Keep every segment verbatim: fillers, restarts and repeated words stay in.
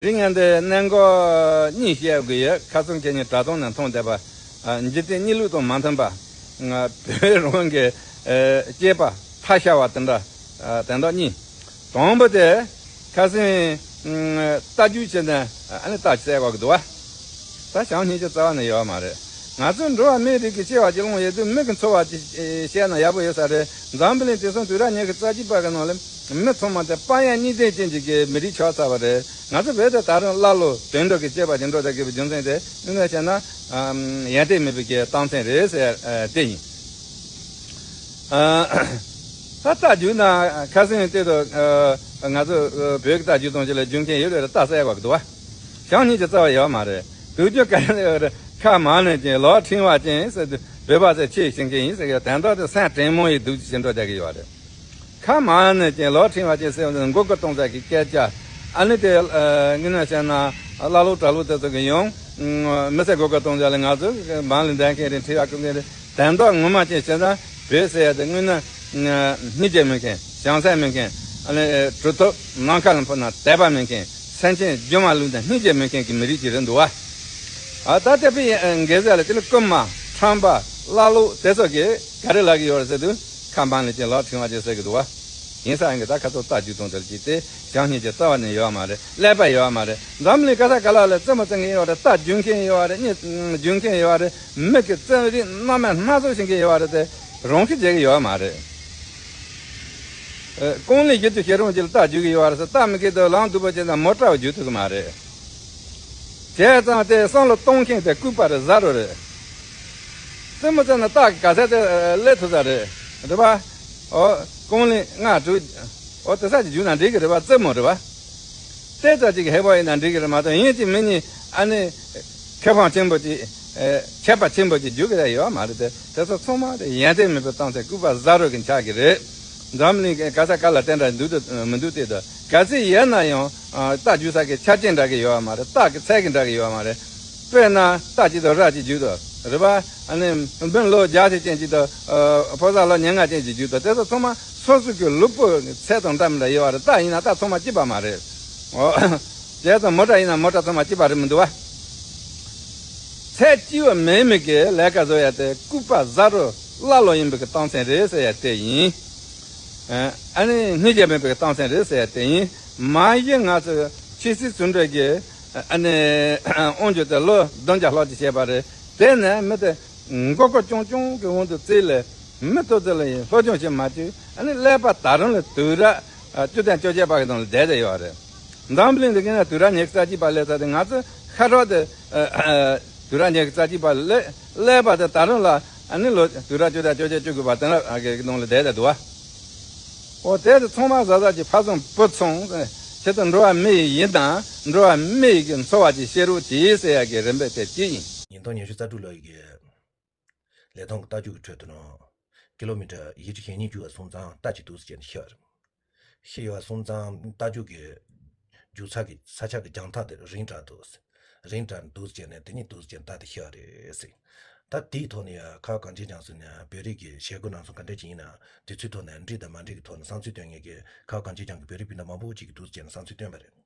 རིང་ང་འདི་གནད་འགག་གཉིས་བཤད་དགོས་ཡོད། ཁ་སང་ཁྱེད་གཉིས་དྲ་ཐོག་ནས་མཐོང་བསྡད་པ། ཨ། འཇིག་རྟེན་གཉིས་ལུགས་དང་མ་མཐུན་པ། ང་བོད་རང་གི་ཨ་སྐྱེས་པ་ཐ་ཤལ་བ་དེ་འདྲ། ཨ། དོན་དག་གཉིས། དང་པོ་དེ་ཁ་སང་ཨ་རྟ་རྒྱུག་བྱས་ནས་ཨ་ནི་རྟ་བསད་དགོས་ཀྱི་འདུག་བ། ད་བྱམས་སྙིང་རྗེ་རྩ་བ་ནས་ཡོད་མ་རེད། ང་ཚོ་འགྲོ་བ་མིའི་རིགས་ཀྱི་སྐྱེ་བ་སྤྱི་ལོང་ཡོད་དུས་མི་གི་འཚོ་བ་ཅིག་བཤད་ན་ཡག་པོ་ཡོད་ས་རེད། འཛམ་བུ་གླིང་དེང་སང་དུས་རབས་ཉི་ཤུ་རྩ་གཅིག་པ་གི་ནང་ལ་མི་ཚང་མ་དེ་དཔལ་ཡོན་གཉིས་ལྡན་ཅན་གྱི་གི་མི་རིགས་ཆགས་ཚར་བ་རེད། ང་ཚོ་བོད་དེ་ད་རུང་ཀླ་ཀློ་དུད་འགྲོ་གི་སྐྱེས་པ་ཅིག་འགྲོ་བསྡད་ཀྱི་རྒྱུ་མཚན་དེ་དངོས་གནས་བཤད་ན་ཨ་ཡོན་ཏན་མེད་པའི་གི་རྟགས་མཚན་རེད་ཟེར་ཨ་དེ་ཡིན། ཨ། ད་རྟ་རྒྱུག་ན་ཁ་སང་ལྟོས་དང་། ཨ། ང་ཚོ་ཨ་བོད་ཀྱི་རྟ་རྒྱུག་སྟངས་ཅིག་ལ་རྒྱུག་མཁན་ཡོད་རེད། རྟ་བསད་དགོས་ཀྱི་འདུག་བ། བྱམས་སྙིང་རྗེ་རྩ་བ་ཡོད་མ་རེད། དུས་རྒྱུན་ག་རེ་ལབ་ཡོད་རེད། ཁ་མང་ནས་ཀྱང་ལོ་ཕྲེང་བ་ཅན་ཟེར་དུས་བོད་པ་ཚོས་ཆེས་ཤེས་མཁན་ཡིན་ཟེར་གི་ཡོད། དོན་དག་དེ་སེམས་དྲང་མོ་ཡིན་འདུག་ཅེས་འགྲོ་བསྡད་ཀྱི་ཡོད་རེད། ཁ་མང་ནས་ཀྱང་ལོ་ཕྲེང་བ་ཅན་ཟེར་བ་འདི་མགོ་སྐོར་གཏོང་ས་གི་སྐད་ཆ། ཨ་ནི་དེ་ཨ་དངོས་གནས་བཤད་ན་ཀླ་ཀློ་གྲྭ་ལོག་དེ་ཚོ་གི་ཡང་མི་ཚེ་མགོ་སྐོར་གཏོང་ས་ལ་ང་ཚོ་འབངས་ལ་འདང་མཁན་རེད། འཁྲི་བ་སྐུར་མཁན་རེད། དོན་དག་ངོ་མ་ཅན་བཤད་ན་བོད་ཟེར་ཡ་དེ་དངོས་གནས་སྙིང་རྗེ་མེད་མཁན། བྱང་སེམས་མེད་མཁན། ཨ་ནི་གྲུབ་ཐོབ་ནམ་མཁའ་ལ་འཕུར་ན་དད་པ་མེད་མཁན། སེམས་ཅན་སྒྱུ་མ་ལུས་ན་སྙིང་རྗེ་མེད་མཁན་གྱི་མི་རིགས་ཅིག་རེད་འདུག་བ། ཨ། ད་ལྟ་བུའི་འགལ་ཟླ་ལ་དེ་ལ་རྐུན་མ་ཁྲམ་པ་ཀླ་ཀློ་དེ་ཚོ་གིས་ག་རེ་ལབ་ཀྱི་ཡོད་རེད་ཟེར་དུས་ཁ་འབངས་ལ་ཀྱང་ལོ་ཕྲེང་བ་ཅན་ཟེར་གྱི་འདུག་བ། ཡིན་ས་ཡིན་གྱི་ད་ཁ་ཐོག་རྟ་རྒྱུག་སྟངས་དེ་ལ་ཅིག་དེ་བྱམས་སྙིང་རྗེ་རྩ་བ་ནས་ཡོད་མ་རེད། ཀླད་པ་ཡོད་མ་རེད། འཛམ་གླིང་ག་ས་ག་ལ་ལ་རྩེད་མོ་རྩེ་མཁན་ཡོད་རེད། རྟ་རྒྱུག་མཁན་ཡོད་རེད། གཉིད་རྒྱུག་མཁན་ཡོད་རེད། མི་གི་རྩེད་རིགས་སྣ་མིན་སྣ་ཚོགས་ཤེས་མཁན་ཡོད་རེད། དེ་རང་ཤི་བྱེད་ཀྱི་ཡོད་མ་རེད། ཨ། རྐང་ལག་བཞི་བཅུ་ཞེ་གྲངས་ཅིག་ལ་རྟ་རྒྱུག་གི་ཡོད་རེད་ཟེར། རྟ་མི་རྒས་དུས་ལམ་སྡུག་པོ་བྱས་ན་མོ་ཊ་བ་རྒྱུག་ཐུབ་ཀྱི་མ་རེད། བྱས་ཙང་དེ་བསམ་བློ་གཏོང་མཁན་དེ་ལྐུགས་པ་རེད། ཟ་རོ་རེད། རྩེད་མོ་རྩེ་ན་རྟ་གི་ག་ཚད་དེ་སླེབས་ཐུབ་ས་རེད། རེད་པ། ཨོ། རྐང་ལག་ལྔ་དྲུག་ཨོ་དེ་ས་ཅིག་རྒྱུག་ན་འགྲིག་གི་རེད་པ། རྩེད་མོ་རེད་པ། ཏོག་ཙམ་ཅིག་ཧེ་བག་ཡིན་ན་འགྲིག་གི་རེད་མ་གཏོགས། ཡིན་གཅིག་མིན་གཉིས་ཨ་ནི་མཁས་དབང་ཆེན་པོ་ཅིག་ཨེ། མཁས་པ་ཆེན་པོ་ཅིག་རྒྱུག་གི་ཡོད་མ་རེད་དེ། དེ་ཚོ་ཚང་མ་དེ་ཡོན་ཏན་མེད་པའི་གཏམ་ཚེ་ལྐུགས་པ་ཟ་རོ་གི་འཆར་གི་རེད། འཛམ་གླིང་གི་ག་ས་ག་ལ་དེ་འདྲ་འདུག་དང་མི་འདུག་དེ་དང་། གལ་སྲིད་ཡོད་ན་ཡང་ཨ། རྟ་རྒྱུག་ས་གི་ཆ་རྐྱེན་འདྲ་གི་ཡོད་མ་རེད། རྟ་གི་ཚད་གི་འདྲ་གི་ཡོད་མ་རེད། དཔེར་ན་རྟ་གཅིག་དང་ར་གཅིག་རྒྱུག་དང་རེད་པ། ཨ་ནི་མི་ལོ་བརྒྱད་ཅུ་ཅན་ཅིག་དང་། ཨ། ཕོ་གསར་ལོ་ཉེར་ལྔ་ཅན་ཅིག་རྒྱུག་དང་། དེ་ཚོ་ཚང་མ་སོ་སོ་གི་ལུས་པོ་ཚད་དང་འདྲ་མི་འདྲ་ཡོད་པ་རེད། རྟ་ཡིན་ན་རྟ་ཚང་མ་གཅིག་པ་མ་རེད། ཨོ། བྱས་ཙང་མོ་ཊ་ཡིན་ན་མོ་ཊ་ཚང་མ་གཅིག་པ་རེད་མི་འདུག་བ། ཚད་གཅིག་པ་མེད་མི་གི་ལས་ཀ་བཟོ་ཡ་དེ་ལྐུགས་པ་ཟ་རོ་ཀླ་ཀློ་ཡིན་པའི་གི་རྟགས་མཚན་རེད་ཟེར་ཡ་དེ་ཡིན། ཨ་ནི་སྙིང་རྗེ་མེད་པའི་གི་རྟགས་མཚན་རེད་ཟེར་ཡ་དེ་ཡིན། མ་གཞི་ང་ཚོ་ཆོས་སྲིད་ཟུང་འབྲེལ་གྱི་ཨ་ནི་དབང་སྒྱུར་དེ་ལོ་བདུན་བརྒྱ་ལྷག་ཅིག་བྱས་པ་རེད། དེ་ནས་མི་དེ་མགོ་སྐོར་རྐྱང་རྐྱང་གི་དབང་དུ་བརྩིས་ལས་མི་ཏོག་ཙམ་ལ་ཡིན་སློབ་སྦྱོང་བྱེད་མ་བཅུག་ཨ་ནི་ཀླད་པ་ད་རུང་ལ་དུས་རབས་བཅུ་དང་བཅོ་བརྒྱད་པ་གི་ནང་ལ་བསྡད་བསྡད་ཡོད་རེད། འཛམ་བུ་གླིང་འདི་གི་ནང་དུས་རབས་ཉི་ཤུ་རྩ་གཅིག་པ་སླེབས་ཚར་ཏེ། ང་ཚོ་ཤ་ཁྲག་དེ་དུས་རབས་ཉི་ཤུ་རྩ་གཅིག་པ་ལ་སླེབས་པ་དེ་ད་རུང་ལ་ཨ་ནི་ལོ་དུས་རབས་བཅུ་དང་བཅོ་བརྒྱད་བཅུ་དགུ་པ་དེ་འདྲ་གི་ནང་ལ་བསྡད་བསྡད་འདུག་བ། འོ་དེ་དེ་ཚང་མ་ཟ་ཟ་གྱི་ཕ་ཚང་བུ་ཚང་། ཁྱེད་ཚོ་འགྲོ་བ་མི་ཡི་ཡིན་དང་འགྲོ་བ་མི་ཡི་གི་འཚོ་བ་ཅིག་བཤད་རོགས་གྱིས་ཟེར་ཡ་གི་རིམ་པ་དེ་གཅིག་ཡིན། ཉིས་སྟོང་ཉི་ཤུ་རྩ་དྲུག་ལོ་ཡི་གི་ལི་ཐང་གི་རྟ་རྒྱུག་གི་ཁྲོད་དུ་ནང་ཀི་ལོ་མི་ཊར་བཞི་བཅུ་ཞེ་གཉིས་རྒྱུག་པ་སོང་ཙང་རྟ་གཅིག་འདུག་སེ་བྱས་ནས་ཤི་བ་རེད། ཤི་ཡོད་པ་སོང་ཙང་རྟ་རྒྱུག་གི་རྒྱུག་ས་གི་ས་ཆ་གི་རྒྱང་ཐག་དེ་རིང་དྲགས་འདུག་རིང་དྲགས་འདུག་སེ་བྱས་ནས་དེ་གཉིས་འདུག་སེ་བྱས་ནས་རྟ་དེ་ཤི་བ་རེད་ཟེར། ད་དེའི་ཐོག་ནས་ཡང་ཁ་བ་གངས་ཅན་ལྗོངས་སུ་ནས་བོད་རིགས་ཀྱི་བྱེད་སྒོ་རྣམ་གཞག་ག་འདྲ་ཅིག་ཡིན་ན་དེ་ཚོའི་ཐོག་ནས་འགྲིག་དང་མ་འགྲིག་གི་ཐོག་ནས་བསམ་ཚུལ་སྟོན་མཁན་གྱི་ཁ་བ་གངས་ཅན་ལྗོངས་ཀྱི་བོད་རིགས་སྤུན་ཟླ་མང་པོ་ཅིག་གིས་འདུག་སེ་བྱས་ནས་བསམ་ཚུལ་བཏོན་པ་རེད།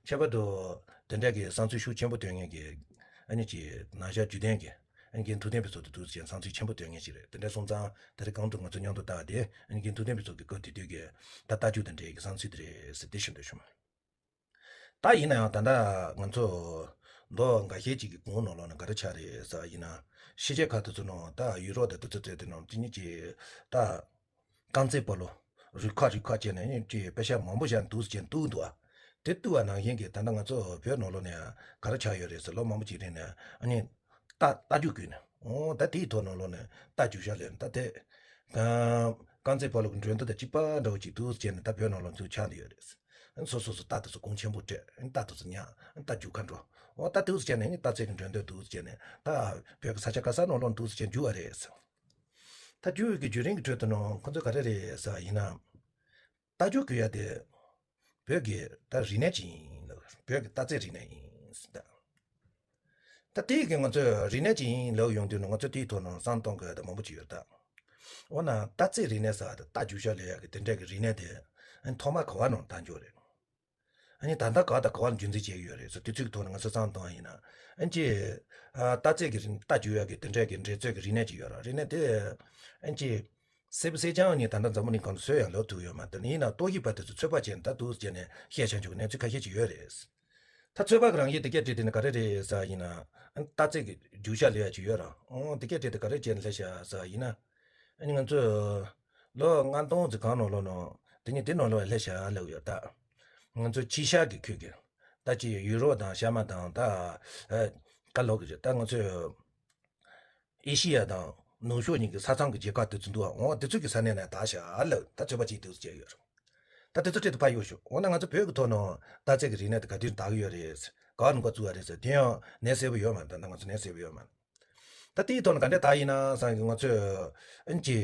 ཁྱད་པར་དུ་དེ་འདྲ་གི་བསམ་ཚུལ་ཤུགས་ཆེན་པོ་སྟོན་མཁན་གྱི་ཨ་ནི་ཅིག་ན་གཞོན་བརྒྱུད་ལྡན་གྱི་ཨ་ནི་རྒན་ཐུབ་བསྟན་ཕུན་ཚོགས་དེ་འདུག་སེ་བྱས་ནས་བསམ་ཚུལ་ཆེན་པོ་སྟོན་མཁན་ཞིག་རེད། དེ་འདྲ་སོང་ཙང་དེ་རིང་གོང་དུ་ང་ཚོ་མཉམ་དུ་བལྟས་པ་དེ་ཨ་ནི་རྒན་ཐུབ་བསྟན་ཕུན་ཚོགས་ཀྱི་སྐབས་དེ་དུས་ཀྱི་ད་རྟ་རྒྱུག་དང་འབྲེལ་གྱི་བསམ་ཚུལ་དེ་རེད་ཟེར་དེ་ཞུ་འདོད་བྱུང་། ད་ཡིན་ན་ཡང་ད་ལྟ་ང་ཚོ་ལོ་འགའ་ཤས་ཅིག་གི་གོང་ནང་ལོགས་ནས་ག་རེ་ཆགས་རེད་ཟེར་བ་ཡིན་ན། ཕྱི་རྒྱལ་ཁག་དེ་ཚོ་ནང་ད་ཡུ་རོབ་དང་དེ་ཚོ་བལྟས་དུས་ནང་དེ་གཉིས་ཀྱི་ད་རྐང་རྩེད་སྤོ་ལོ་རུ་ཁག་རུ་ཁག་བྱས་ནས་ཨ་ནི་ཅིག་པེ་ཤག་མང་པོ་བཞག་འདུག་སེ་བྱས་འདུག་འདུག་ཨ། དེ་བཏུལ་བ་ནང་བཞིན་གྱི་ད་ལྟ་ང་ཚོ་བོད་ནང་ལོགས་ནས་ག་རེ་ཆགས་ཡོད་རེད་ཟེར། ལོ་མང་པོ་ཅིག་རིང་ནས་ཨ་ནི་རྟ་རྟ་རྒྱུག་བརྒྱུད་ནས། འོ་ད་དེའི་ཐོག་ནང་ལོགས་ནས་རྟ་རྒྱུག་ཤག་ལས་ད་དེ་རྐང་རྩེད་སྤོ་ལོ་གི་འགྲན་བསྡུར་དང་གཅིག་པ་འདྲ་བོ་ཅིག་འདུག་སེ་བྱས་ནས་ད་བོད་ནང་ལོགས་ཚུར་ཆགས་བསྡད་ཡོད་རེད། སོ་སོ་སོ་རྟ་དེ་ཚོ་གོང་ཆེན་པོ་སྤྲད། རྟ་དེ་ཚོ་ཉར། རྟ་རྒྱུག་ག་འགྲོ། འོ་ད་འདུག་སེ་བྱས་ནས་ནི་རྟ་རྩེད་ཀྱི་འགྲན་བསྡུར་འདུག་སེ་བྱས་ནས་ད་བོད་ཀྱི་ས་ཆ་ག་ས་ནང་ལོགས་འདུག་སེ་བྱས་རྒྱུག་པ་རེད། ད་རྒྱུག་ཡུལ་གྱི་རྒྱུན་རིང་གི་ཁྲོད་དུ་ནང་ཁོ་ཚོས་ག་རེ་རེད་ཟེར་བ་ཡིན་ན། རྟ་རྒྱུག་རྒྱུག་ཡ་དེ་བོད་ཀྱི་ད་རིག་གནས་ཅིག་ཡིན་ལབ། བོད་ཀྱི་རྟ་རྩེད་རིག་གནས་ཡིན་ཟེར། ད་ད་དེ་གི་ང་ཚོས་རིག་གནས་ཅིག་ཡིན་ལབ་ཡོང་དུས་ནང་ང་ཚོས་དེའི་ཐོག་ནང་བསམ་གཏོང་དགོས་ཡ་ད་མང་པོ་ཅིག་ཡོད་ད། འོ་ན་རྟ་རྩེད་རིག་གནས་ཟེར་བ་དེ་རྟ་རྒྱུག་ཤག་ལས་ཡ་གི་དེ་འདྲ་གི་རིག་གནས་དེ་ཐོག་མ་ག་བ་ནང་དར་འགྱོ་རེད། ཨ་ནི་ད་ལྟ་ག་དང་ག་བར་རྒྱུན་འཛིན་བྱེད་ཀྱི་ཡོད་རེད་ཟེར། དུས་ཚོད་ཀྱི་ཐོག་ནས་ང་ཚོས་བསམ་བཏང་ཡིན་ན། ཨ་ནི་ཅི། ཨ་རྟགས་རྩལ་གྱི་རིག་རྟ་རྒྱུག་ཡག་གི་དེ་འདྲས་ཀྱི་འགྲན་རྩོད་ཀྱི་རིག་གནས་ཅིག་ཡོད་ར། རིག་གནས་དེ། ཨ་ནི་ཅི། སྲིད་པ་སྲིད་ཀྱང་ནི་ད་ལྟ་འཛམ་བུ་གླིང་སྒང་དུ་སུས་ཡང་ལབ་ཐུབ་ཡོད་མ་རེད། ཡིན་ན་རྟོག་ཞིབ་པ་དེ་ཚོ་ཚོད་དཔག་བྱས་ནས་ད་འདུག་ཟེར་ནས་བཤད་བྱ་འཇུག་གནས་ཚུལ་ཁ་ཤས་ཅིག་ཡོད་རེད། ད་ཚོད་དཔག་གི་རང་བཞིན་དེ་སྐད་བྲིས་དེ་ནི་ག་རེ་རེད་ཟེར་ཡིན་ན། ཨ་ནི་རྟགས་རྩལ་གྱི་རྒྱུག་ཤར་ལས་ཡག་ཅིག་ཡོད་ར། ཨོ་དེ་སྐད་བྲིས་དེ་ག་རེ་བྱས་ནས་སླེབས་ཤག་ཟེར་ཡིན་ན། ཨ་ནི་ང་ཚོས་ལོ་ལྔ་སྟོང་ཙམ་གང་ནང་ལོགས་ནང་དེ་ནི་དེ་ནང་ལོགས་སླེབས་ཤག་ལབ་ཡོད་ད། ང་ཚོ་ཕྱི་ཤར་གྱི་ཁུལ་གྱི་ད་ཅི་ཡུ་རོབ་དང་ཤར་མ་དང་ད་ཨ་ག་ལོག་གི་རེད། ད་ང་ཚོས་ཨེ་ཤི་ཡ་དང་ནུབ་ཕྱོགས་གཉིས་ཀྱི་ས་མཚམས་ཀྱི་རྒྱལ་ཁབ་དེ་ཚོ་འདུག་ཨ། འོ་དེ་ཚོ་གི་ས་གནས་ནས་དར་ཤག་ལབ་ད་ཚོད་དཔག་ཅིག་འདུག་ཟེར་ཡོད་རེད། ད་དེ་ཚོ་ཁྲིད་དུ་ཕར་གཡུག་ཤོག་འོ་ན་ང་ཚོ་བོད་ཀྱི་ཐོག་ནང་རྟགས་རྩལ་གྱི་རིག་གནས་དེ་ག་དུས་དར་གི་ཡོད་རེད། ག་བར་འགོ་བཙུགས་པ་རེད་ཟེར། དེ་ཡང་གནས་གསལ་པོ་ཡོད་མ་རེད། ད་ལྟ་ང་ཚོ་གནས་གསལ་པོ་ཡོད་མ་རེད། ད་དེའི་ཐོག་ནས་ག་འདྲས་དར་ཡིན་ན་བསམ་གི་ང་ཚོས་ཨ་ནི་ཅི།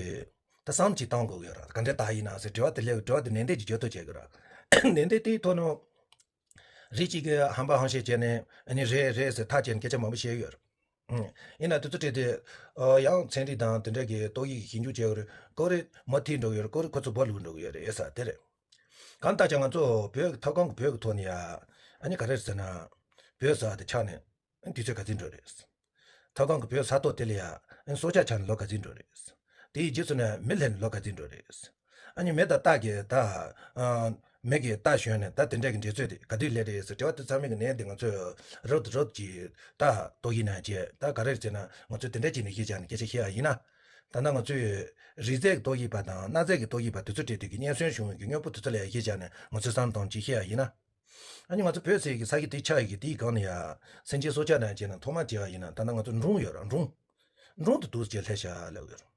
ད་བསམ་ཅིག་བཏང་དགོས་ཀྱི་ཡོད་ར། ག་འདྲས་དར་ཡིན་ན་ཟེར་དྲི་བ་དེ་སླེབས། དྲི་བ་དེ་ནན་ཏན་གྱིས་བརྗོད་ཐུབ་བྱེད་དགོས་ར། ནན་ཏན་དེའི་ཐོག་ནས་རིགས་གཅིག་གིས་ཧམ་པ་ཧམ་བཤད་བྱས་ནས་ཨ་ནི་རེད་རེད་ཟེར་ཐག་བཅད་ནས་སྐད་ཆ་མང་པོ་བཤད་ཡོད་ར། ཨང་། ཡིན་ན་དེ་ཚོ་བྲིས་ཏེ། ཨ་ཡང་ཚན་རིག་དང་དེ་འདྲ་གི་རྟོག་ཞིབ་ཞིབ་འཇུག་བྱས་ཡོད་རེད། ཀོ་རེ་མུ་མཐུད་འགྲོ་གི་ཡོད་རེད། ཀོ་རེ་ཁོ་ཚོ་སྦོ་ལུག་འགྲོ་གི་ཡོད་རེད་ཟེར་དེ་རེད། གང་ལྟར་ཀྱང་ང་ཚོ་བོད་ཀྱི་མཐོ་སྒང་གི་བོད་ཀྱི་ཐོག་ནས་ཡ། ཨ་ནི་ག་རེ་ཟེར་ན། བོད་ཟེར་བ་དེ་ཆགས་ནས་དུས་ཚོད་ག་ཚོད་འགྲོ་རེད། མཐོ་སྒང་གི་བོད་ས་ཐོག་དེ་ལ་ཡ། ཨ་ནི་སྲོག་ཆགས་ཆགས་ནས་ལོ་ག་ཚོད་འགྲོ་རེད། དེའི་རྗེས་སུ་ནས་མི་སླེབས་ནས་ལོ་ག་ཚོད་འགྲོ་རེད། ཨ་ནི་མི་དང་རྟ་གི་ད། ཨ་མི་གི་རྟ་ཞོན་ནས་ད་དེ་འདྲ་གི་འགྲན་རྩོད་དེ་ག་དུས་སླེབས་རེད་ཟེར་དྲི་བ་དེ་ཚང་མའི་གི་ནན་དེ་ང་ཚོས་རབ་ཏུ་རབ་ཀྱིས་ད་རྟོག་ཞིབ་གནང་བྱས། ད་ག་རེ་ཟེར་ན་ང་ཚོས་དེ་འདྲ་བྱས་ནས་གཞི་བཞག་ནས་སྐད་ཆ་བཤད་ཡ་ཡིན་ན། ད་ལྟ་ང་ཚོས་རིགས་རྫས་ཀྱི་རྟོག་ཞིབ་པ་དང་གནའ་རྫས་ཀྱི་རྟོག་ཞིབ་པ་དེ་ཚོ་བྲིས་དུས་ཀྱི་སྙན་སེང་བྱུང་བའི་གི་སྙན་པོ་དེ་ཚོ་ལ་ཡ་གཞི་བཞག་ནས་ང་ཚོས་བསམ་བཏང་ཅིག་བཤད་ཡ་ཡིན་ན། ཨ་ནི་ང་ཚོ་བོད་ཟེར་གི་ས་གཞི་དེ་ཆགས་ཡི་གི་དེའི་སྒང་ནས་ཡ། སེམས་ཅན་སྲོག་ཆགས་ནང་བྱས་ན་ཐོག་མ་བྱས་པ་ཡིན་ན་ད་ལྟ་ང་ཚོ་འབྲོང་ཡོད་ར། འབྲོང་། འབྲོང་དེ་འདུག་སེ་བྱས་སླེབས་ཤག་ལབ་ཡོད་ར།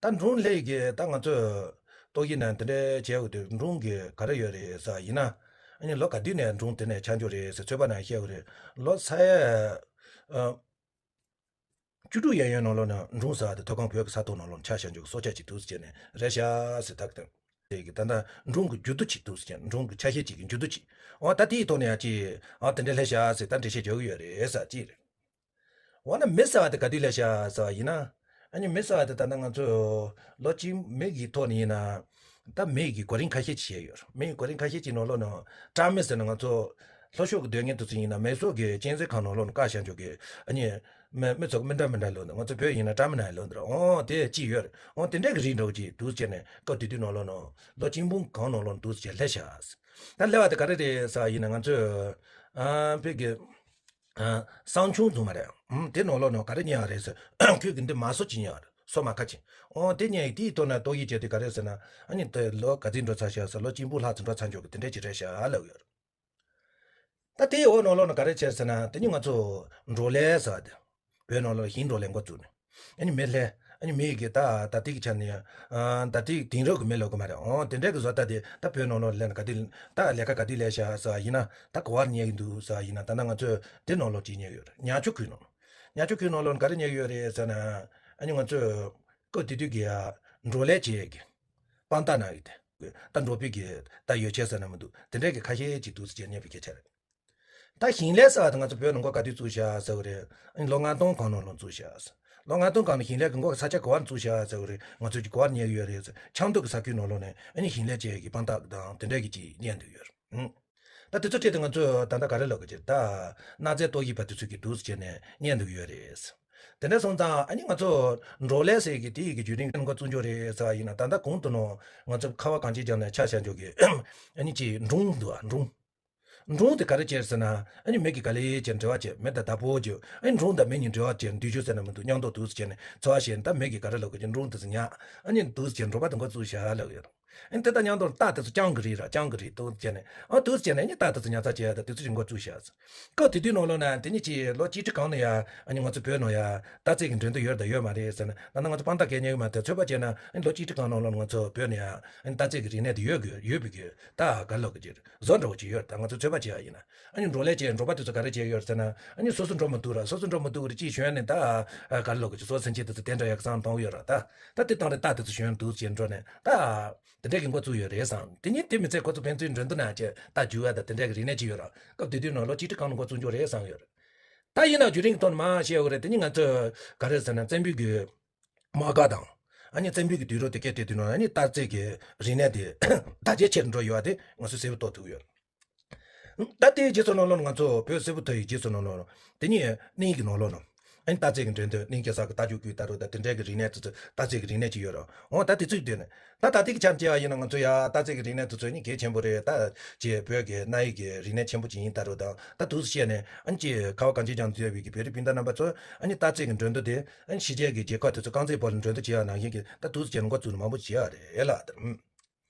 ད་འབྲོང་སླེབས་ཡི་གི་ད་ང་ཚོས་རྟོག་ཞིབ་ནང་དེ་འདྲ་བྱས་ཡོད་དུས་འབྲོང་གི་ག་རེ་ཡོད་རེད་ཟེར་བ་ཡིན་ན། ཨ་ནི་ལོ་ག་དུས་ནས་འབྲོང་དེ་ནས་ཆགས་འགྱོ་རེད་ཟེར་ཚོད་དཔག་ནང་བཤད་ཡོད་རེད། ལོ་ས་ཡ། ཨ། བཅུ་དྲུག་གཡས་གཡོན་ནང་ལོགས་ན་འབྲོང་ཟེར་བ་དེ་མཐོ་སྒང་བོད་ཀྱི་ས་ཐོག་ནང་ལོགས་ན་ཆགས་བཞག་འཇུག་སྲོག་ཆགས་ཅིག་འདུག་ཟེར་ནས་རེད་ཤག་ཟེར། ད་གི་དེ་གི་ད་ལྟ་འབྲོང་གི་འགྱུར་རྡོ་ཅིག་འདུག་ཟེར། འབྲོང་གི་ཆ་ཤས་ཅིག་གི་འགྱུར་རྡོ་ཅིག་འོ་ད་དེའི་ཐོག་ནས་ཡང་ཅིག་ཨ་དེ་འདྲ་སླེབས་ཤག་ཟེར་ད་འགྲེལ་བཤད་རྒྱག་གི་ཡོད་རེད་ཟེར་ཅིག་རེད། འོ་ན་མི་ཟེར་བ་དེ་ག་དུས་སླེབས་ཤག་ཟེར་བ་ཡིན་ན། ཨ་ནི་མི་ཟེར་བ་དེ་ད་ལྟ་ང་ཚོ་ལོ་གཅིག་མི་གི་ཐོག་ནས་ཡིན་ན། ད་མི་གི་གོ་རིམ་ཁ་ཤས་ཅིག་བཤད་ཡོད། མི་གི་གོ་རིམ་ཁ་ཤས་ཅིག་ནང་ལོགས་ནང་སྤྲ་མི་ཟེར་ན་ང་ཚོ་ལྷོ་ཕྱོགས་ཀྱི་སྡོད་མཁན་དེ་ཚོ་ཡིན་ན་མེ་སོག་གི་གཅན་གཟན་ཁང་ནང་ལོགས་ནང་བཀག་བཞག་འཇོག་གི། ཨ་ནི་མི་མི་ཚོ་མི་འདྲ་མི་འདྲ་ལོག་འདུག་ང་ཚོ་བོད་ཡིན་ན་སྤྲ་མི་ནང་ལོག་འདུག་འོ་དེ་ཅིག་ཡོད་རེད། འོ་དེ་འདྲ་གི་རིགས་འདྲ་ཅིག་འདུག་ཟེར་ནས་སྐབས་དེ་དུས་ནང་ལོགས་ནང་ལོ་གཅིག་འབུམ་གང་ནང་ལོགས་འདུག་ཟེར་སླེབས་ཤག་ད་སླེབས་པ་དེ་ག་རེ་རེད་ཟེར་བ་ཡིན་ན་ང་ཚོས་ཨ་བོད་ཀྱི་ཨ་བསང་ཆུང་བཟོ་མ་རེད། ཨུམ་དེ་ནང་ལོགས་ནང་ག་རེ་ཉན་ཡག་རེད་ཟེར། ཁྱོད་ཀྱིས་འདི་མ་སོ་ཅིག་ཉན་ཡག་རེད། སོ་མ་ཁ་ཅིག་འོ་དེ་ཉན་ཡག་དེའི་ཐོག་ནས་རྟོག་ཞིབ་བྱས་དུས་ག་རེ་ཟེར་ན། ཨ་ནི་དེ་ལོ་ག་ཚོད་འགྲོ་ཚར་ཤག་ཟེར། ལོ་གཅིག་འབུམ་ལྷག་ཙམ་འགྲོ་ཚར་འཇོག་གི་དེ་འདྲ་ཅིག་རེད་ཤག་ལབ་ཡོད་རེད། ད་དེའི་འོག་ནང་ལོགས་ནས་ག་རེ་བྱས་ཟེར་ན། དེ་ནི་ང་ཚོ་འབྲོག་ལས་ཟེར་བ་དེ། བོད་ནང་ལོགས་ཞིང་འབྲོག་ལས་འགོ་བཙུགས་ནས། ཨ་ནི་མི་ལྷན། ཨ་ནི་མི་ཡི་གི་ད་ད་ལྟའི་གི་ཆ་ནས་ཡང་། ཨ་ད་ལྟའི་དེང་རབས་ཀྱི་མི་ལབ་དགོས་མ་རེད། འོ་དེ་འདྲ་གི་བཟོ་ལྟ་དེ་ད་བོད་ནང་ལོགས་སླེབས་ན་ག་དུས་ད་ལས་ཀ་ག་དུས་ལས་ཤག་ཟེར་བ་ཡིན་ན། ད་ག་བར་ཉལ་གི་འདུག་ཟེར་བ་ཡིན་ན། ད་ལྟ་ང་ཚོས་དེ་ནང་ལོགས་ཅིག་ཉལ་གི་ཡོད་རེད། ཉ་ཆུ་ཁུལ་ནང་། ཉ་ཆུ་ཁུལ་ནང་ལོགས་ག་རེ་ཉལ་གི་ཡོད་རེད་ཟེར་ན། ཨ་ནི་ང་ཚོས་སྐབས་དེ་དུས་ཀྱི་ཡ་འབྲོག་ལས་བྱེད་ཡས་ཀྱི་དཔང་རྟགས་གནང་ཡོད་དེ། ད་འབྲོག་པའི་གི་ད་ཡོ་བྱད་ཟེར་ན་མི་འདུག་དེ་འདྲའི་གི་ཁ་ཤས་ཅིག་འདུག་ཟེར་ཉན་པའི་སྐད་ཆ་རེད། ད་ཞིང་ལས་ཟེར་བ་དེ་ང་ཚོ་བོད་ནང་འགོ་ག་དུས་བཙུགས་ཤག་ཟེར་བ་རེད། ཨ་ནི་ལོ་ལྔ་སྟོང་གང་ནང་ལོགས་བཙུགས་ཤག་ཟེར། ལོ་ལྔ་སྟོང་གང་ནང་ཞིང་ལས་ཀྱི་འགོ་ས་ཆ་ག་བར་བཙུགས་ཤག་ཟེར་བ་རེད། ང་ཚོ་ཅིག་ག་བར་ཉལ་གི་ཡོད་རེད་ཟེར། ཆབ་མདོ་གི་ས་ཁུལ་ནང་ལོགས་ནས་ཨ་ནི་ཞིང་ལས་བྱེད་ཡས་ཀྱི་དཔང་རྟགས་དང་དེ་འདྲའི་གི་ཅིག་ཉན་འདུག་ཡོད་རེད། ཨང་། ད་དེ་ཚོ་ཁྲིད་དེ་ང་ཚོས་ད་ལྟ་ག་རེ་ལབ་དགོས་ཀྱི་རེད། ད་གནའ་རྫས་རྟོག་ཞིབ་པ་དེ་ཚོ་གིས་འདུག་ཟེར་བྱས་ནས་ཉན་འདུག་ཡོད་རེད། དེ་འདྲ་སོང་ཙང་ཨ་ནི་ང་ཚོ་འབྲོག་ལས་ཟེར་གི་དེ་ཡི་གི་བརྒྱུད་རིམ་འགོ་བཙུགས་འགྱོ་རེད་ཟེར་བ་ཡིན་ན། ད་ལྟ་གོང་དུ་ནང་ང་ཚོ་ཁ་བ་གངས་ཅན་ལྗོངས་ནས་ཆ་བཞག་འགྱོ་གི། ཨ་ནི་ཅིག་འབྲོང་འདུག་ཨ། འབྲོང་། འབྲོང་དེ་ག་རེ་བྱས་ཟེར་ན། ཨ་ནི་མི་གིས་ག་ལེ་བྱས་འབྲེལ་བ་བྱས། མི་དང་བདག་པོ་བྱས། ཨ་ནི་འབྲོང་དང་མི་གཉིས་འབྲེལ་བ་བྱས་འདུས་རྒྱུ་ཟེར་ན་མི་འདུག་མཉམ་དུ་འདུག་ཟེར་བྱས་ནས་འཚོ་བ་བྱས་ནས། ད་མི་གིས་ག་རེ་ལབ་དགོས་ཀྱི། འབྲོང་དེ་ཚོ་ཉར། ཨ་ནི་འདུག་ཟེར་བྱས་འབྲོག་པ་དེ་འགོ་བཙུགས་ཤག་ལབ་ཡོད། ཨ་ནི་དེ་དང་མཉམ་དུ་རྟ་དེ་ཚོ་རྐྱང་གི་རེད་ར། རྐྱང་གི་རེད་འདུག་ཟེར་ནས། ཨ་འདུག་ཟེར་ནས་ཨ་ནི་རྟ་དེ་ཚོ་ཉར་ཚགས་བྱས། ད་དེ་ཚོ་ཞིག་འགོ་བཙུགས་ཤག་ཟེར། སྐབས་དེ་དུས་ནང་ལོགས་ན་དེ་ནི་ཅིག་ལོ་གཅིག་ཁྲི་གང་ལ་ཡ། ཨ་ནི་ང་ཚོ་བོད་ནང་ཡ་རྟགས་རྩལ་གྱི་འགྲན་བསྡུར་ཡོད་དང་ཡོད་མ་རེད་ཟེར་ན། ད་ནི་ང་ཚོ་དཔང་རྟགས་གས་ཉན་གི་མ་རེད། ཚོད་དཔག་བྱས་ན་ཨ་ནི་ལོ་གཅིག་ཁྲི་གང་ནང་ལོགས་ན་ང་ཚོ་བོད་ནང་ཡ་ཨ་ནི་རྟགས་རྩལ་གྱི་རིག་གནས་དེ་ཡོད་དགོས། ཡོད་པའི་གི་ད་ག་ལོག་གི་ཅིག་བཟོ་འདྲ་བོ་ཅིག་ཡོད། ད་ང་ཚོ་ཚོད་དཔག་བྱས་ཡ་ཡིན་ན། ཨ་ནི་འབྲོག་ལས་བྱས་འབྲོག་པ་དེ་ཚོ་ག་རེ་བྱས་ཡོད་ཟེར་ན། ཨ་ནི་སོ་སོ་འགྲོ་མི་ཐུབ་ར། སོ་སོ་འགྲོ་མི་ཐུབ་ར་ཅིག་ཞོན་ནས་ད་ག་ལོག་གི་ཅིག་སོ་སེམས་ཅན་དེ་ཚོ་དེ་འདྲ་ཡག་བསམ་བཏང་ཡོད་ར། ད་ད་དེ་བཏང་རེད། རྟ་དེ་ཚོ་ཞོན་འདུག་ཅེས་འགྲོ་ནས་ད། དེ་འདྲ་གི་འགོ་བཙུགས་ཡོད་རེད་བསམ། དེ་ཉིན་དེ་མི་ཚད་ཁོ་ཚོ་ཕན་ཚུན་འགྲན་བསྡུར་གནང་བྱས་རྟ་རྒྱུག་ཡ་དང་དེ་འདྲ་གི་རིག་གནས་ཅིག་ཡོད་ར། སྐབས་དེ་དུས་ནང་ལོ་གཅིག་ཁྲི་གང་ལ་འགོ་བཙུགས་འགྱོ་རེད་བསམ་ཡོད་རེད། ད་ཡིན་ན་བརྒྱུད་རིམ་གྱི་ཐོག་ནས་མར་བཤད་དགོས་རེད། དེ་ནི་ང་ཚོས་ག་རེ་ཟེར་ན། བཙན་པོའི་གི་དམག་སྒར་དང་། ཨ་ནི་བཙན་པོའི་གི་དུས་རབས་དེ་སྐད་དེ་དུས་ནང་ཨ་ནི་རྟ་རྩལ་གྱི་རིག་གནས་དེ་དར་རྒྱས་ཆེ་རུ་འགྲོ་ཡོད་པ་དེ་ང་ཚོས་གསལ་པོ་རྟོགས་ཐུབ་ཡོད། ད་དེའི་རྗེས་སུ་ནང་ལོགས་ང་ཚོ་བོད་སིལ་བུ་མཐའ་ཡི་རྗེས་སུ་ནང་ལོགས་དེ་ཉིད་གནས་ཀྱི་ནང་ལོགས་ནང་། ཨ་ནི་རྟ་རྩེད་ཀྱི་འགྲན་བསྡུར་གནས་ཀྱི་ས་གི་རྟ་རྒྱུག་གི་ལྟ་རུ་དང་དེ་འདྲའི་གི་རིག་གནས་དེ་ཚོ་རྟ་རྩེད་ཀྱི་རིག་གནས་ཅིག་ཡོད་ར། འོ་ད་དེ་ཚོའི་དོན་ནས་ད་ད་ལྟའི་གི་ཆ་བྱས་པ་ཡིན་ན་ང་ཚོ་ཡ་རྟ་རྩེད་ཀྱི་རིག་གནས་དེ་ཚོ་ནི་གལ་ཆེན་པོ་རེད། ད་ཅེས་བོད་ཀྱི་གནའ་ཡིག་གི་རིག་གནས་ཆེན་པོ་ཅིག་ཡིན་ལྟ་རུ་དང་ད་དུས་སུ་བཤད་ནས་ཨ་ནི་ཅེས་ཁ་བ་གངས་ཅན་ལྗོངས་མཛེས་པའི་གི་བོད་རིགས་སྤུན་ཟླ་རྣམ་པ་ཚོ་ཨ་ནི་རྟ་རྩེད་ཀྱི་འགྲན་བསྡུར་དེ་ཨ་ནི་ཕྱི་རྒྱལ་གྱི་རྒྱལ་ཁབ་དེ་ཚོ་རྐང་རྩེད་སྤོ་ལོ་འགྲན་བསྡུར་བྱེད་ཡ་ནང་བཞིན་གྱི་ད་དུས་སུ་བྱས་ནས་འགོ་བཙུགས་ནས་མང་པོ་བྱེད་ཡ་རེད་ལ།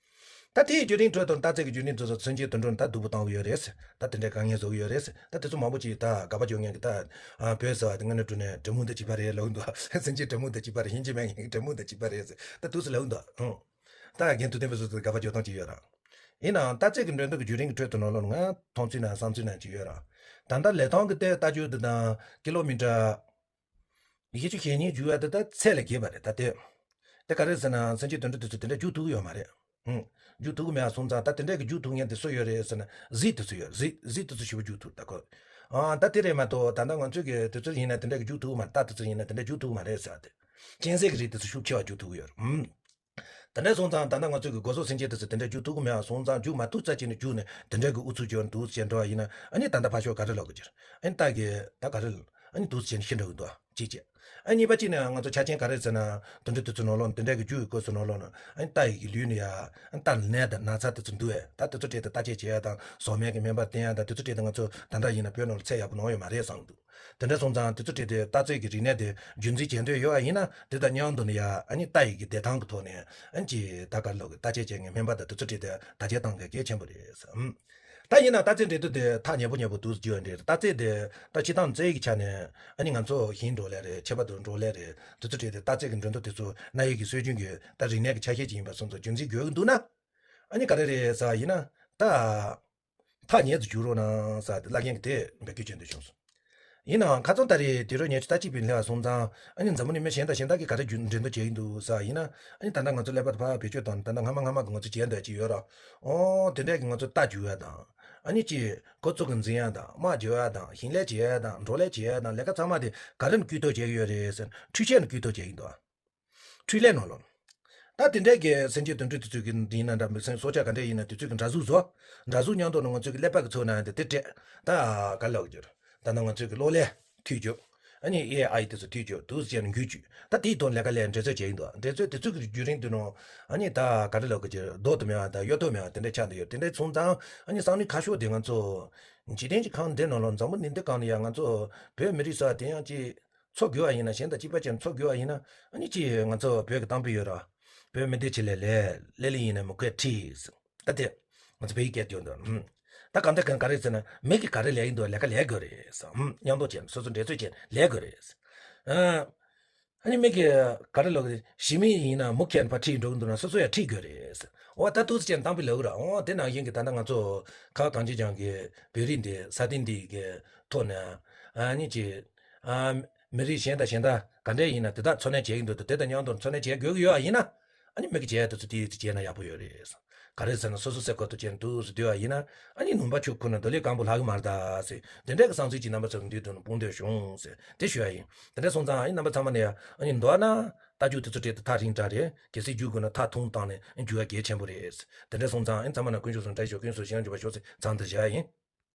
ད་དེའི་བརྒྱུད་རིམ་ཁྲོད་དུ་རྟ་རྩེད་ཀྱི་བརྒྱུད་རིམ་དེ་ཚོ་ཚུན་ཆད་དུད་འགྲོ་ནི་ད་སྡུག་པོ་བཏང་གི་ཡོད་རེད། ད་དེ་འདྲའི་དཀའ་ངལ་བཟོ་གི་ཡོད་རེད། ད་དེ་ཚོ་མང་པོ་ཅིག་ད་དགའ་པ་བྱུང་མཁན་གྱི་ད་བོད་ཟེར་བ་དེ་ང་ནི་དྲུང་ནས་འབྲི་མོ་འདི་གཅིག་པ་རེད་ལབ་འདུག་སེམས་ཅན་འབྲི་མོ་འདི་གཅིག་པ་རེད། ཡིན་གཅིག་མིན་གཉིས་འབྲི་མོ་འདི་གཅིག་པ་རེད་ཟེར་ད་དུས་སུ་ལབ་འདུག་ད་རྒན་ཐུབ་བསྟན་པའི་སོ་སོ་དགའ་པ་བྱེད་སྟངས་ཅིག་ཡོད་ར། ཡིན་ནའང་རྟ་རྩེད་ཀྱི་འགྲན་བསྡུར་གྱི་བརྒྱུད་རིམ་གྱི་ཁྲོད་དུ་ནང་ལོགས་ང་མཐོང་ཚུལ་ན་བསམ་ཚུལ་ན་ཅིག་ཡོད་ར། ད་ལྟ་ལི་ཐང་གི་ལྟའི་རྟ་རྒྱུག་འདི་དང་ཀི་ལོ་མི་ཊར་ཡི་གེ་བཅུ་ཞེ་གཉིས་རྒྱུག་ཡ་དེ་ད་ཚད་ལས་བརྒལ་བ་རེད། ད་དེ་དེ་ག་རེ་ཟེར་ན་སེམས་ཅན་དུད་འགྲོ་དེ་ཚོ་དེ་འདྲ་རྒྱུག་ཐུབ་ཀྱི་ཡོད་མ་རེད། ཧུམ། རྒྱུག་ཐུབ་ཀྱི་མེད་པ་སོང་ཙང་ད་དེ་འདྲ་གི་རྒྱུག་ཐུབ་མཁན་དེ་སུ་ཡོད་རེད་ཟེར་ན་གཟིག་དེ་ཚོ་ཡོད། གཟིག་གཟིག་དེ་ཚོ་ཞེ་པོ་རྒྱུག་ཐུབ་ད་ཁོ། ཨ་ད་དེ་རེད་མ་གཏོགས་ད་ལྟ་ང་ཚོས་གི་དེ་ཚོ་ཡིན་ན་དེ་འདྲ་གི་རྒྱུག་ཐུབ་ཀྱི་མ་རེད། རྟ་དེ་ཚོ་ཡིན་ན་དེ་འདྲ་རྒྱུག་ཐུབ་ཀྱི་མ་རེད་ཟེར་བ་དེ། གཅན་གཟན་གྱི་རིགས་དེ་ཚོ་ཤུགས་ཆེ་བ་རྒྱུག་ཐུབ་ཀྱི་ཡོད་རེད། ཧུམ། དེ་འདྲ་སོང་ཙང་ད་ལྟ་ང་ཚོས་ཀྱི་སྒོ་ཟོག་སེམས་ཅན་དེ་ཚོ་དེ་འདྲ་རྒྱུག་ཐུབ་ཀྱི་མེད་པ་སོང་ཙང་རྒྱུག་མ་ཐུབ་ཙམ་ཅིག་ནས་རྒྱུག་ནས་དེ་འདྲ་གི་ཨུ་ཚུགས་བྱས་འདུག་ཟེར་འགྲོ་བ་ཡིན་ན་ཨ་ནི་ད་ལྟ་ཕར་ཞོག་ག་རེ་ལབ་དགོས་ཀྱི་རེད། ཨ་ནི་རྟ་གི་ད་ག་རེ་ལབ་ཨ་ནི་འདུག་ཟེར་ནས་ཤི་འགྲོ་གི་འདུག་གཅིག་བྱས། ཨ་གཉིས་པ་གཅིག་ནས་ང་ཚོ་ཆ་རྐྱེན་ག་རེ་ཟེར་ན་དེ་འདྲ་དེ་ཚོ་ནང་ལོགས་དེ་འདྲ་གི་རྒྱུག་གི་སྐབས་སུ་ནང་ལོགས་ན་ཨ་ནི་རྟ་ཡི་གི་ལུས་ནས་ཡ་ཨ་ནི་རྟ་ལ་ནད་དང་ན་ཚ་དེ་ཚོ་འདུག་བས། ད་དེ་ཚོ་གྲས་དེ་བརྟག་དཔྱད་བྱེད་ཡ་དང་ཟོག་སྨན་གི་སྨན་པ་བསྟེན་ཡ་དང་དེ་ཚོ་གྲས་དེ་ང་ཚོ་ད་ལྟ་ཡིན་ན་བོད་ནང་ལ་ཚད་ཡག་པོ་གནང་ཡོད་མ་རེད་བསམ་གི་འདུག་དེ་འདྲ་སོང་ཙང་དེ་ཚོ་གྲས་དེ་རྟ་རྩལ་གྱི་རིག་གནས་དེ་རྒྱུན་འཛིན་བྱེད་འདོད་ཡོད་པ་ཡིན་ན་དེ་དང་མཉམ་དུ་ནི་ཡ་ཨ་ནི་རྟ་ཡི་གི་བདེ་ཐང་གི་ཐོག་ནས་ཨ་ནི་ཅི་ད་ག་ལོག་གི་བརྟག་དཔྱད་བྱེད་མཁན་སྨན་པ་དང་དེ་ཚོ་གྲས་དེ་བརྟག་དཔྱད་བཏང་མཁན་གལ་ཆེན་པོ་རེད་བསམ། ད་ཡིན་ན་རྟ་རྩལ་འགྲན་བསྡུར་དེ་ཐག་ཉེ་པོ་ཉེ་པོ་འདུག་རྒྱུ་འདྲ་རེད། རྟ་རྩལ་དེ་ད་སྤྱི་བཏང་རྩལ་གྱི་ཆ་ནས་ཨ་ནི་ང་ཚོ་ཧིན་འགྲོ་ལེ་རེད། ཁྱད་པར་དུ་འགྲོ་ལེ་རེད། དེ་ཚོ་གྲས་དེ་རྟ་རྩལ་གྱི་འགྲན་བསྡུར་དེ་ཚོ་གནའ་ཡིག་གི་སྲོལ་རྒྱུན་གྱི་ད་རིག་གནས་ཀྱི་ཆ་ཤས་ཅིག་ཡིན་པ་སོང་ཙང་རྒྱུན་འཛིན་དགོས་ཀྱི་འདུག་ན་ཨ་ནི་ག་རེ་རེད་ཟེར་བ་ཡིན་ན་ད། ཐག་ཉེ་དུ་བསྒྱུར་རོགས་གནང་ཟེར་ཏེ་བླ་རྒན་གྱིས་དེ་འབོད་སྐུལ་བྱེད་འདོད་བྱུང་སོང་། ཡིན་ནའང་ཁ་སང་ད་རེས་དུས་རབས་ཉི་ཤུ་རྩ་གཅིག་པའི་ལྷ་སོང་ཙང་ཨ་ནི་འཛམ་བུ་གླིང་མི་གཞན་དང་གཞན་དག་གིས་ག་རེ་རྒྱུ་འགྲན་བསྡུར་བྱེད་ཀྱི་འདུག་ཟེར་བ་ཡིན་ན་ཨ་ནི་ད་ལྟ་ང་ཚོ་ཀླད་པ་དེ་ཕར་བེད་སྤྱོད་བཏང་ནས་ད་ལྟ་སྔ་མ་སྔ་མ་གི་ང་ཚོ་བྱས་འདོད་ཀྱི་ཡོད་ར། ཨོ་དེ་འདྲས་ཀྱི་ང་ཚོ་རྟ་རྒྱུག་ཡ་དང་ཨ་ནི་ཅི་འགོ་བཙུགས་ཀྱི་འཛིན་ཡ་དང་དམག་རྒྱག་ཡ་དང་ཞིང་ལས་བྱེད་ཡ་དང་འབྲོག་ལས་བྱེད་ཡ་དང་ལས་ཀ་ཚང་མ་དེ་ག་རེ་ནས་བསྐུལ་གཏོང་བྱེད་ཀྱི་ཡོད་རེད་ཟེར་ན་འཕྲུལ་ཆས་ནས་བསྐུལ་གཏོང་བྱེད་ཀྱི་འདུག་འཕྲུལ་ལས་ནང་ལོགས། ད་དེ་འདྲའི་གི་སེམས་ཅན་དུད་འགྲོ་དེ་ཚོས་གི་ཡིན་ན་འདྲ་མི་སེམས་སྲོག་ཆགས་ག་འདྲ་ཡིན་ན་དེ་ཚོས་གི་འདྲ་གཟུགས་བཟོ། འདྲ་གཟུགས་མཉམ་དུ་ནི་ང་ཚོས་གི་ཀླད་པ་གི་ཚོ་ན་དེ་དེ་སྤྲད། ད་ག་ལབ་རྒྱུ་རེད། ད་ནི་ང་ཚོས་གི་གློག་ཀླད་མཐུད་རྒྱུ། ཨ་ནི་ཨེ་ཨའི་དེ་ཚོ་མཐུད་རྒྱུ་དུ་བྱས་ནས་འགུལ་རྒྱུ། ད་དེའི་ཐོག་ལས་ཀ་ལས་འགྲན་རྩོད་བྱས་ཡིན་འདུག་འགྲན་རྩོད་དེ་ཚོ་གི་བརྒྱུད་རིམ་དུ་ནང་ཨ་ནི་ད་ག་རེ་ལབ་དགོས་ཀྱི་རྡོག་ཏུ་མེད་པ་དང་གཡོ་ཐོག་མེད་པ་དེ་འདྲ་ཆགས་འདུག་ཡོད། དེ་འདྲ་སོང་ཙང་ཨ་ནི་སང་ནི་ཁ་ཤོག་དེ་ང་ཚོ་འཇིག་རྟེན་གྱི་ཁམས་འདི་ནང་ལ་འཛམ་བུ་གླིང་འདི་སྒང་ལ་ཡ་ང་ཚོ་བོད་མི་རིགས་ས་དེ་ཡང་ཅིག་འཚོ་དགོས་པ་ཡིན་ན་གཞན་དང་གཅིག་པ་བྱས་ནས་འཚོ་དགོས་པ་ཡིན་ན་ཨ་ནི་ཅི་ང་ཚོ་བོད་ཀྱི་གཏམ་དཔེ་ཡོད་ར། བོད་མི་སྡེ་ཆེ་ལས་ལས་ལས་ལས་ཡིན་ན་མི་དགོས་ཁྲིས། ད་དེ་ང་ཚོ་བོད་ཡིག་སྐད་སྟོན་དང་ད་གང་ལྟར་གང་ག་རེ་ཟེར་ན་མི་གི་ག་རེ་ལས་ཡིན་འདུག་ལས་ཀ་ལས་དགོས་རེད་ཟེར། མཉམ་དུ་བྱས་ནས་སོ་སོ་འགྲན་རྩོད་བྱས་ནས་ལས་དགོས་རེད་ཟེར། ཨ་ནི་མི་གི་ག་རེ་ལོག་གི་ཞི་མི་ཡིན་ན་མུ་ཁྱེར་ཕ་ཁྲིད་འགྲོ་གི་འདུག་ན་སོ་སོ་ཡང་ཁྲིད་དགོས་རེད་ཟེར། འོ་ད་ཏུ་ཙི་ཅན་གཏམ་དཔེ་ལབ་ར། འོ་དེ་ནང་བཞིན་གི་ད་ལྟ་ང་ཚོ་ཁ་གང་ཅི་ཅང་གི་བོད་རིགས་འདི་ས་སྟེང་འདི་གི་ཐོག་ནས་ཨ་ནི་ཅི། ཨ། མི་རིགས་གཞན་དང་གཞན་དག་ག་འདྲས་ཡིན་ན་དེ་དག་འཚོ་གནས་བྱེད་ཀྱི་འདུག་དེ་དང་མཉམ་དུ་འཚོ་གནས་བྱེད་དགོས་ཀྱི་ཡོད་པ་ཡིན་ན། ཨ་ནི་མི་གི་བྱས་དེ་ཚོ་དེའི་ཚེ་བྱས་ན་ཡག་པོ་ཡོད་རེད། ག་རེ་ཟེར་ན་སོ་སོ་སའི་ཁོར་དུ་བྱས་ནས་འདུག་སེ་སྡོད་པ་ཡིན་ན། ཨ་ནི་ནུས་པ་ཆུ་ཁོ་ན་དོ་ལེ་སྐམ་པོ་ལྷག་གི་མ་རེད་ད་ཟེར། དེ་འདྲས་ཀྱི་བསམ་ཚུལ་ཅིག་རྣམ་པ་ཚོར་འདུས་དོན་སྤུངས་འདོད་བྱུང་ཟེར་དེ་ཞུ་ཡ་ཡིན། དེ་འདྲས་སོང་ཙང་ཨ་ནི་རྣམ་པ་ཚང་མ་ནས་ཨ་ནི་མདོར་ན་རྟ་རྒྱུག་དེ་ཚོ་སྤྲད་དེ་ཐག་རིང་དྲགས་རེད། གལ་སྲིད་རྒྱུག་དགོས་ན་ཐག་ཐུང་བཏང་ནས་ཨ་ནི་རྒྱུག་ཡ་གལ་ཆེན་པོ་རེད། དེ་འདྲས་སོང་ཙང་ཨ་ནི་ཚང་མ་ན་ཀུན་སྤྱོད་སོང་བཀྲ་ཤིས་ཤོག་ཀུན་སོང་ཞིང་འཇུག་པ་ཤོག་ཟེར་མཚམས་འདིར་བཞག་ཡ་ཡིན།